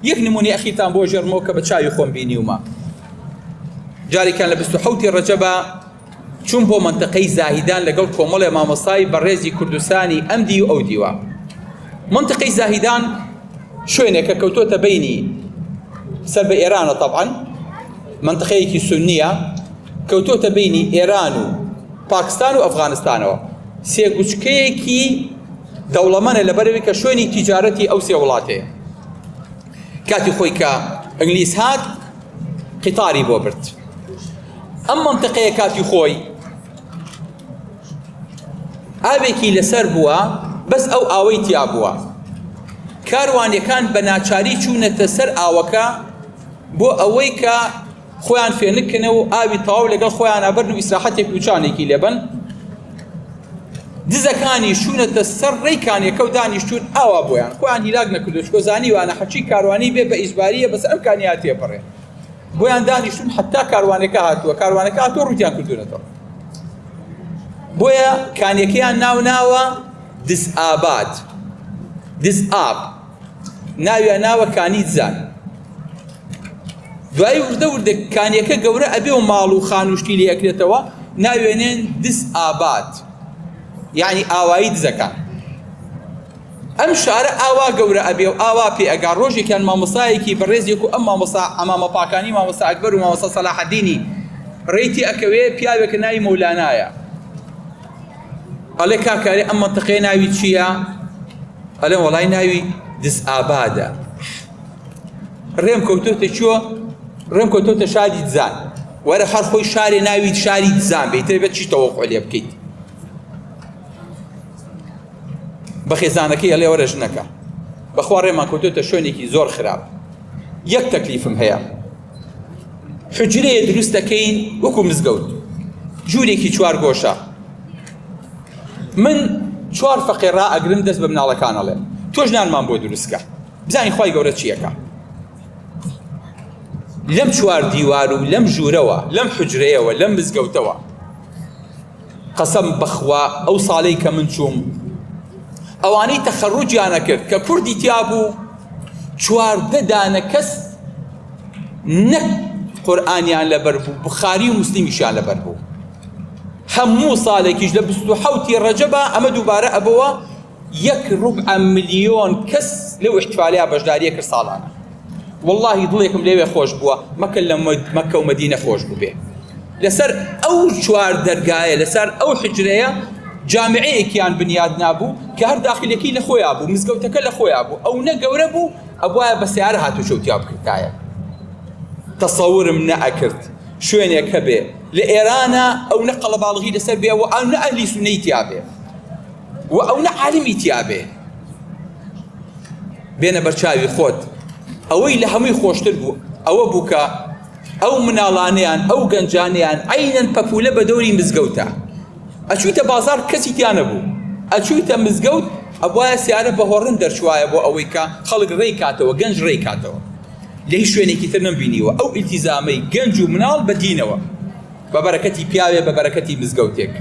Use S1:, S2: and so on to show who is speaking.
S1: یەک نمونەی ئەخیرتان بۆ ژێڕمەوە کە بە چاوی خۆم بینیومە. جارێکیان لە 27 ی ڕەجەبا چووم بۆ مەنتەقەی زاهیدان لەگەڵ کۆمەڵێ مامۆستای بەڕێزی کوردستانی ئەم دی و ئەو دیوە. مەنتقەی زاهیدان شوێنێکە کەوتۆتە بەینی سەر بە ئێرانە تەبعەن مەنتقەیەکی سوننیە کەوتۆتە بەینی ئێران و پاکستان و ئەفغانستانەوە سێگوچکەیەکی دەوڵەمەنە لەبەرەوەی کە شوێنی تیجارەتی ئەو سێ وڵاتەیە کاتی خۆی کە ئینگلیز هات قیتاری بۆ برد ئەم مەنتقەیە کاتی خۆی ئاوێکی لەسەر بووە بەس ئەو ئاوەی تیا بووە کاروانەکان بە ناچاری چوونەتە سەر ئاوەکە بۆ ئەوەی کە خۆیان فێنک کەنەوە و ئاوی تەواو لەگەڵ خۆیانا بەرن و ئیسراحەتێک و چانێکی لێبەن دزەکانی چوونەتە سەر ڕێی کانیەکە و دانیشتوون ئاوا بۆیان خۆیان هیلاک نەکردو چکۆ زانیوانە هەرچی کاروانی بێ بە ئیجباریە بەسەر ئەم کانیە تێپەڕێ بۆیان دانیشتون حتا کاروانەکە هاتووە کاروانەکە هاتووە ڕووتیان کردوونەتەوە بۆیە کانیەکەیان ناو ناوە دز ئاباد دز ئاب ناویان ناوە کانی دزان دوایی وردە وردە کانیەکە گەورە ئەبێ و ماڵ و خانوشتی لێ ئەکرێتەوە ناوێنێن دز ئاباد یعنی ئاوایی دزەکان ئەم شارە ئاوا گەورە ئەبێ و ئاوا پێ ئەگا ڕۆژێکیان مامۆستایەکی بەڕێزێک و ئەم مامۆستا عەمامە پاکانی مامۆستا ئەکبەر و مامۆستا سەلاحەدینی ڕێی تێ ئەکەوێ پیاوێکە ناوی مەولانایە ئەڵێ کاکە ئەرێ ئەم مەنتقەیە ناوی چییە؟ ئەڵێ وەڵای ناوی دز ئابادە ڕێم کەوتۆتە چۆ ڕێم کەوتۆتە شاری دزان وەرە هەر خۆی شارێ ناوی شاری دزان بێ تر بێت چی تەوەقع لێ بکەیت بە خێزانەکەی ئەڵێ وەرە ژنەکە بەخوا ڕێمان کەوتۆتە شوێنێکی زۆر خراپ یەک تەکلیفم هەیە حجرەیە دروست دەکەین وەکو مزگەوت ژوورێکی چوار گۆشە من چوار فەقێ ڕائەگرم دەست بە مناڵەکان ئەڵێم تۆش نانمان بۆ دروستکە بزانین خوای گەورە چیەکە لەم چوار دیوار و لەم ژوورەوە لەم حجرەیەوە لەم مزگەوتەوە قەسەم بەخوا ئەو ساڵەی کە من چووم ئەوانەی تەخەڕوجیانە کرد کە کوردی تیا بوو 14 دانە کەس نەک قورئانیان لەبەر بوو بخاری و مسلمیشیان لەبەر بوو هەموو ساڵێکیش لە 27 ی ڕەجەبا ئەمە دووبارە ئەبەوە یەک ڕوبعە ملیۆن کەس لەو ئیحتفالەیا بەشداریە کرد ساڵانە واللهی دڵێکم لەوێ خۆش بووە مەکە لە مەکە و مەدینە خۆش بووبێ لەسەر ئەو چوار دەرگایە لەسەر ئەو حجرەیە جامعەیەکیان بنیاد نابوو کە هەر داخلەکەی لە خۆیا بوو مزگەوتەکە لە خۆیا بوو ئەو نە گەورە بوو ئەبوایە بە سیارە هاتوچۆ تیا بکردایە تەسەورم نەئەکرد شوێنێک هەبێ لە ئێرانە ئەو نە قەڵەباڵغی لەسەر بێ و ئەو نە ئەهلی سوننەی تیا بێ و ئەو نە عالمی تیا بێ بێنە بەرچاوی خۆت ئەوەی لە هەمووی خۆشتر بوو ئەوە بوو کە ئەو مناڵانیان ئەو گەنجانیان عینەن پەپولە بە دەوری مزگەوتە ئەچوویتە بازار کەسی تیا نەبوو ئەچوویتە مزگەوت ئەبوایە سیارە بە هۆڕن دەرچوایە بۆ ئەوەی کە خەڵک ڕێی کاتەوە گەنج ڕێی کاتەوە لە هیچ شوێنێکی تر نەمبینیوە ئەو ئیلتیزامەی گەنج و مناڵ بە دینەوە بە بەرەکەتی پیاوێ بە بەرەکەتی مزگەوتێک.